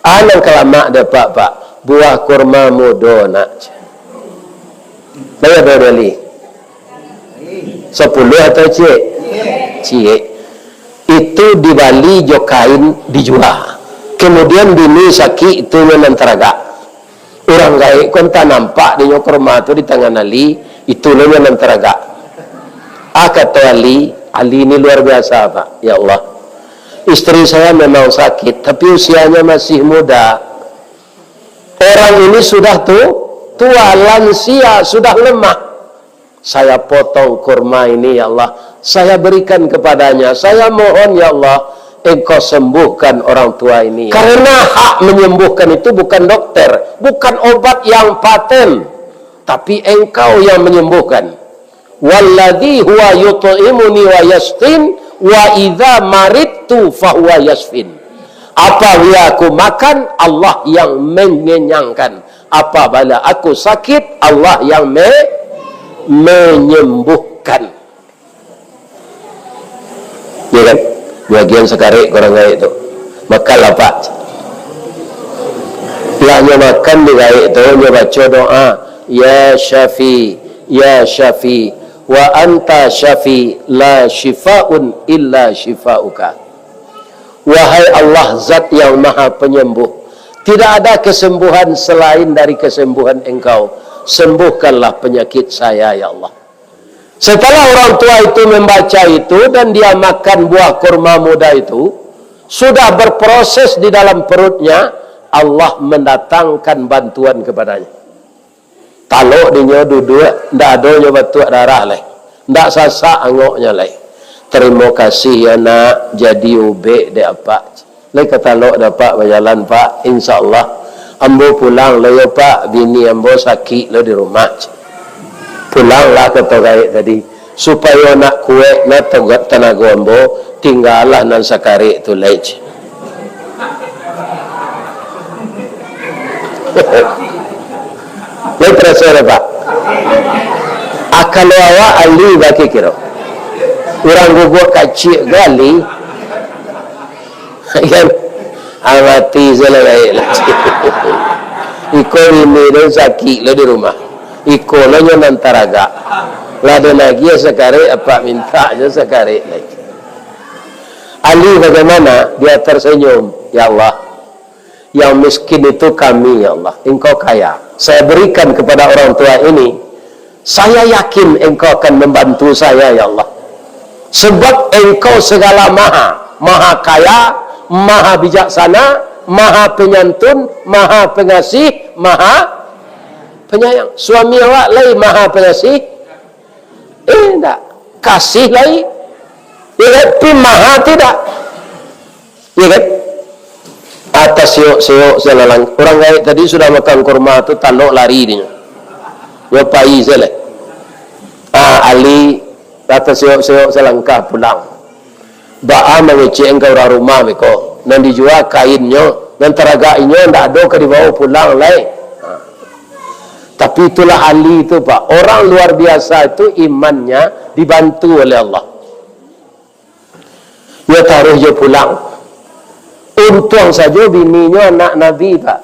Ah, nan ka lamak dek Apak, Pak? Buah kurma mudo, nak. Banyak dek Ali? Sapuluah atau ciek? Ciek. Itu dibali jo kain, dijua. Kemudian bini sakik, itu nyo nan taragak. Urang gaek ko antah nampak dinyo kurma tu di tangan Ali, itu lo nyo nan taragak. Ah, kato Ali, Ali ni luar biasa, Pak. Ya Allah, istri saya memang sakit, tapi usianya masih muda. Orang ini sudah tu-, tua, lansia, sudah lemah. Saya potong kurma ini, ya Allah. Saya berikan kepadanya. Saya mohon, ya Allah, Engkau sembuhkan orang tua ini. Karena hak menyembuhkan itu bukan dokter, bukan obat yang paten, tapi Engkau yang menyembuhkan. Walladzi huwa yut'imuni wa yasqin, wa idza maridtu fahuwa yasfin. Apabila aku makan, Allah yang mengenyangkan. Apabila aku sakit, Allah yang me-, menyembuhkan. Ya kan? Bagian sakarek ka urang gaek tu. Makanlah, Pak. Lah nyo makan di gaek tu, nyo baco doa, "Ya Syafi, ya Syafi, wa anta syafi, la syifaun illa syifauka." Wahai Allah, Zat yang Maha Penyembuh, tidak ada kesembuhan selain dari kesembuhan Engkau. Sembuhkanlah penyakit saya, ya Allah. Setelah orang tua itu membaca itu dan dia makan buah kurma muda itu, sudah berproses di dalam perutnya, Allah mendatangkan bantuan kepadanya. Talok dinyo duduak, ndak ado nyo batuak darah lai. Ndak sasak angoknyo lai. "Tarimo kasih yo, Nak, jadi ubek dek Apak." Lai ka talok dek Apak bajalan, Pak. Insya Allah. Ambo pulang lo yo, Pak. Bini ambo sakik lo di rumah. Pulanglah, kato gaek tadi. Supayo nak kuek, nak tegak tanago ambo, tinggalah nan sakarek tu lai. Lai taraso dah, Pak? Ah, kalau awak ahli bagi kiro. Urang guguak kaciak gali. Kan? Ah, mati salah gaek lah. Iko bini tu sakik lo di rumah. Iko lo nyo nan taragak. Lah ado lagi sakarek, Apak mintak jo sakarek lai. Ali bagaimana? Dia tersenyum, "Ya Allah, yang miskin itu kami, ya Allah. Engkau kaya. Saya berikan kepada orang tua ini. Saya yakin Engkau akan membantu saya, ya Allah. Sebab Engkau segala maha, maha kaya, maha bijaksana, maha penyantun, maha pengasih, maha penyayang." Suami awak lai maha pengasih? Eh, indak. Kasih lai. Ya kan? Tapi maha tidak. Ya kan? Atas siok-siok salalang. Urang gaek tadi sudah makan kurma tu, talok lari dinyo. Nyo pai salah. Ah, Ali, atas siok-siok salangkah pulang. Baa mangecek ka urang rumah beko. Nan dijua kainnyo, nan taragak inyo ndak ado ka dibawa pulang lai. Ha. Tapi itulah Ali tu, Pak. Orang luar biasa itu imannya dibantu oleh Allah. Nyo taruih jo pulang. Untuang sajo bininyo anak Nabi, Pak.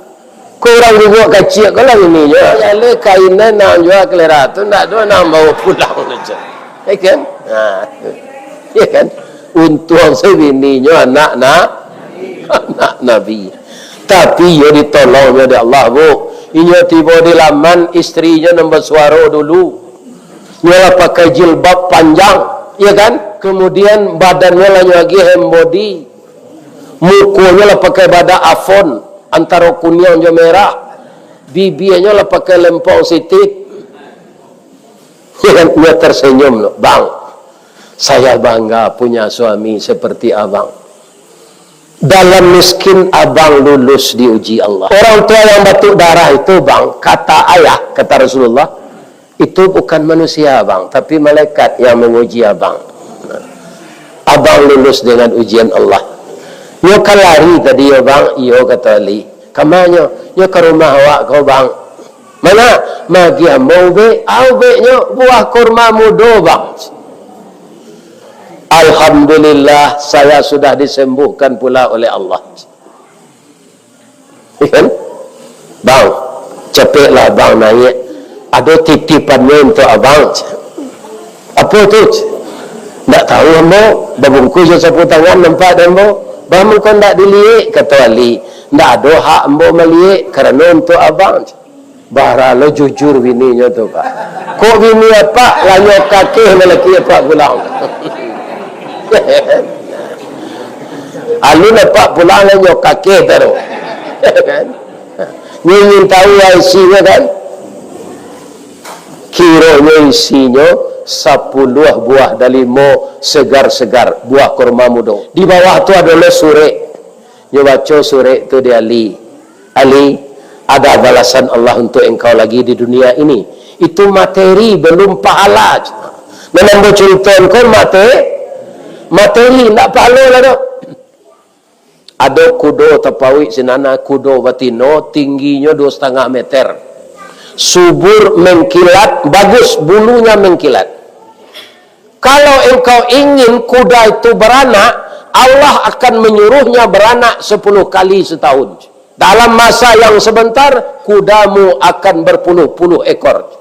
Ko urang guguak kaciak ko lah bininyo. Jaleh kain nan nak jua kalera tu, ndak ado nan bawa pulang, cak. Ya kan? Ha. Ya kan? Untuang sajo bininyo anak na-, anak Nabi. Tapi iyo ditolongnyo dek Allah, Bu. Inyo tibo di laman, istrinyo nan basuaro dulu. Nyo lah pakai jilbab panjang, ya kan? Kemudian badannyo lah nyo agiah hand body. Mukonyo lah pakai badak Avon, antaro kuniang jo merah. Bibianyo lah pakai lempong sitik. Ya kan? Nyo tersenyum lo, "Bang, saya bangga punya suami seperti abang." Dalam miskin abang lulus diuji Allah. Orang tua yang batuk darah itu, Bang, kata ayah, kata Rasulullah, itu bukan manusia, Bang, tapi malaikat yang menguji abang. Abang lulus dengan ujian Allah. Nyo ka lari tadi yo, Bang? Iyo, kato Ali. Ka ma nyo? Nyo ka rumah awak ko, Bang. Mana? Magiah ambo ubek. Ah, ubeknyo buah kurma mudo, Bang. Alhamdulillah, saya sudah disembuhkan pula oleh Allah. Ya kan? Bang, capeklah abang naik. Ado titipannyo untuak abang. Apo tu? Ndak tahu ambo. Babungkuih jo sapu tangan nampak dek ambo. Bang, mangko ndak diliek, kato Ali. Ndak ado hak ambo maliek, karano untuak abang. Bara lo jujur bininyo tu, Pak. Kok bini apak lah nyo kakeh lalaki apak pulang. Alun apak pulang lah nyo kakeh taruih. Nyo ingin tahu isinyo kan? Kironyo isinyo sapuluah buah dalimo segar-segar, buah kurma mudo. Di bawah tu ado lo surek. Nyo baco surek tu di Ali. Ali, ada balasan Allah untuk engkau lagi di dunia ini. Itu materi, belum pahala. Nan ambo curitoan ko mate-, materi, ndak pahala lah doh. Ado kudo tapauik sinan, kudo batino, tingginyo dua setengah meter. Subur mengkilat, bagus, bulunya mengkilat. Kalau engkau ingin kuda itu beranak, Allah akan menyuruhnya beranak sepuluh kali setahun. Dalam masa yang sebentar, kudamu akan berpuluh-puluh ekor.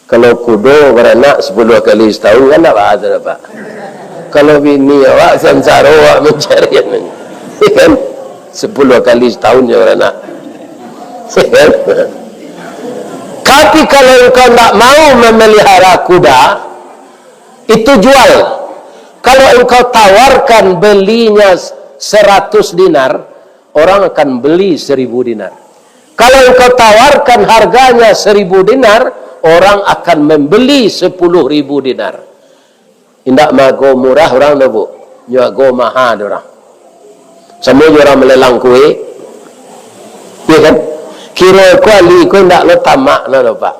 Kalau kudo baranak sepuluh kali setahun, kan tak bahasa, Pak? Kalau bini awak, sansaro awak mancari, kan? Sepuluh kali setahun je baranak. Kan? Tapi kalau engkau ndak mau memelihara kuda, itu jual. Kalau engkau tawarkan belinya seratus dinar, orang akan beli seribu dinar. Kalau engkau tawarkan harganya seribu dinar, orang akan membeli sepuluh ribu dinar. Indak maago murah urang tu, Bu. Nyo ago maha dek urang. Samo jo urang malelang kue. Iya kan? Kiro ko Ali ko indak lo tamak nah lo, Pak.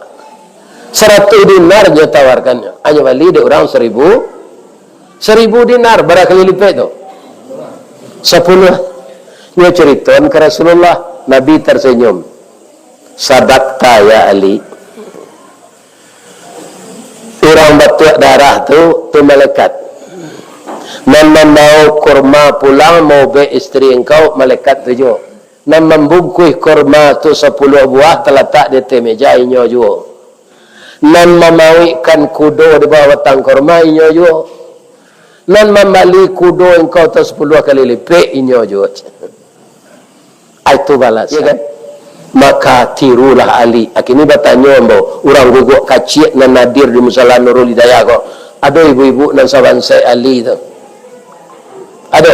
Saratus dinar nyo tawarkannyo. Hanyo bali dek urang saribu. Saribu dinar, bara kali lipek tu? Sapuluah. Nyo caritoan ka Rasulullah. Nabi tersenyum. "Sadakta, ya Ali." Urang batuak darah tu, tu malaikat. Nan mambawo kurma pulang maubek isteri engkau, malaikat tu juo. Nan mambungkuih kurma tu sapuluah buah talatak di ateh meja, inyo juo. Nan mamawikkan kudo di bawah batang kurma, inyo juo. Nan mambali kudo engkau tu sapuluah kali lipek, inyo juo. Ah, itu balasan. Iya kan? Maka tirulah Ali. Ah, kini batanyo ambo, urang Guguk Kaciak nan hadir di Musala Nurul Hidayah ko, ado ibu-ibu nan sabansaik Ali tu? Ado?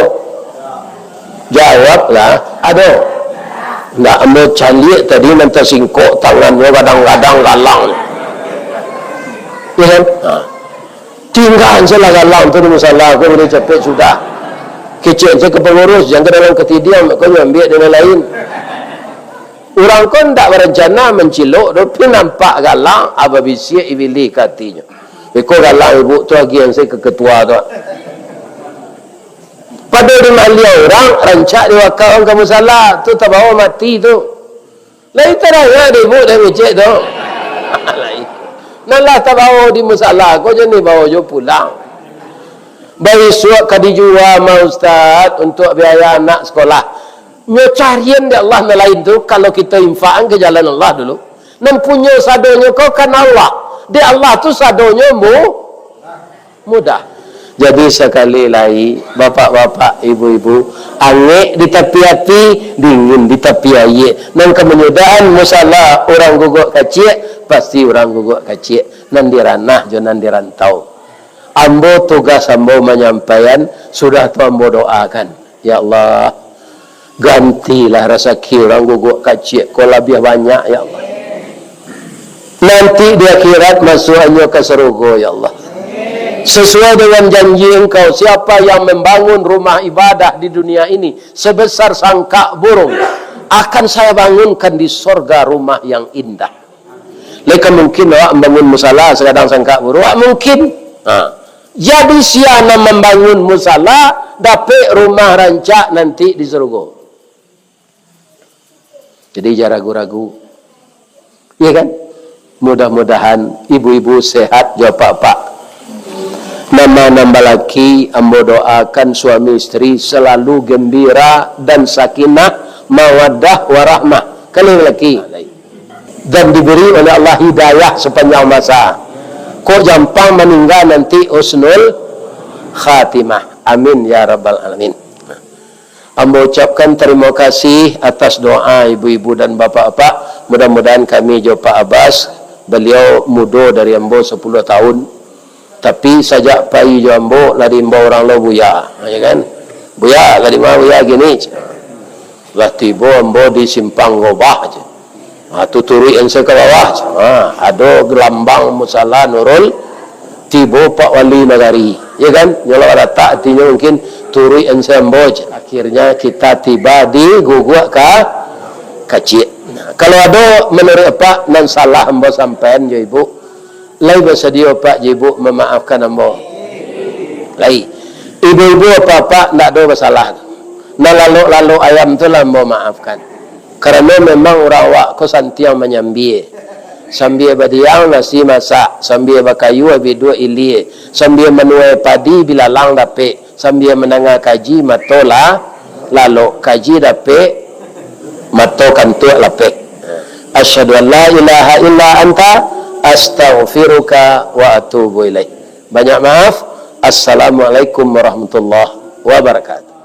Jawablah, ado. Ndak ambo caliak tadi nan tasingkok tangannyo gadang-gadang galang. Iya kan? Ha. Tinggaan sajolah galang tu di musala ko, udah capek sudah. Kecek se ka pangurus, jan ka dalam katidiang, ko nyo ambiak di nan lain. Urang ko ndak barancana mancilok doh, pi nampak galang, ah, babisiak ibilih ka atinyo. Beko galang ibu tu agiahan se ka ketua tu. Pado di maliang urang, rancak diwakafkan ka musala, tu tabawo mati tu. Lai tadanga dek ibu dek kecek tu. Lai. Nan lah tabawo di musala ko, jan dibawo jo pulang. Baisuak ka dijua mah, Ustaz, untuak biaya anak sekolah. Nyo carian dek Allah nan lain tu, kalau kito infakkan ka jalan Allah dulu. Nan punyo sadonyo ko kan Allah. Dek Allah tu sadonyo mu-, mudah. Jadi sakali lai, bapak-bapak, ibu-ibu, angek di tapi api, dingin di tapi ayie. Nan ka manyudahan musala urang Guguk Kaciak, pasti urang Guguk Kaciak. Nan di ranah jo nan di rantau. Ambo, tugas ambo manyampaian, sudah tu ambo doakan. Ya Allah, gantilah rasaki urang Guguk Kaciak ko labiah banyak, ya Allah. Nanti di akhirat masuakannyo ka sarugo, ya Allah. Sesuai dengan janji Engkau, siapa yang membangun rumah ibadah di dunia ini sebesar sangkak burung, akan Saya bangunkan di sorga rumah yang indah. Lai ka mungkin awak mambangun musala sagadang sangkak burung? Awak mungkin. Ha. Jadi, sia nan mambangun musala, dapek rumah rancak nanti di sarugo. Jadi, jan ragu-ragu. Iya kan? Mudah-mudahan ibu-ibu sehat jo apak-apak. Nan ma-, nan balaki, ambo doakan suami isteri selalu gembira dan sakinah, mawaddah, warahmah. Kan lai balaki? Dan diberi oleh Allah hidayah sepanjang masa. Kok jampang maningga nanti husnul khatimah. Amin ya rabbal alamin. Ambo ucapkan tarimo kasih atas doa ibu-ibu dan bapak-bapak. Mudah-mudahan kami jo Pak Abbas, baliau mudo dari ambo sapuluah tahun. Tapi sajak pai jo ambo lah diimbau urang lo Buya, ya kan? "Buya, ka di ma Buya kini?" Lah tibo ambo di Simpang Gobah je. Ha, tu turuik an se ka bawah. Ha, ado gelambang musala Nurul, tibo Pak Wali Nagari. Ya kan? Nyo lah baratak atinyo mungkin turuik an se ambo je. Akhirnya kita tiba di Guguk Ka-, Kaciak. Nah, kalau ado manuruik apak nan salah ambo sampaian jo ibu, lai basadio apak jo ibu mamaafkan ambo? Lai. Ibu-ibu, apak-apak ndak ado basalah. Nan lalok-lalok ayam tu lah ambo maafkan. Karano memang urang awak ko santiang manyambia. Sambia badiang nasi masak, sambia bakayu abih duo ilia, sambia manuai padi bilalang dapek, sambia mandanga kaji mato la-, lalok, kaji dapek, mato kantuak lapek. Asyhadu an la ilaha illa anta, astaghfiruka wa atubu ilaik. Banyak maaf. Assalamualaikum warahmatullahi wabarakatuh.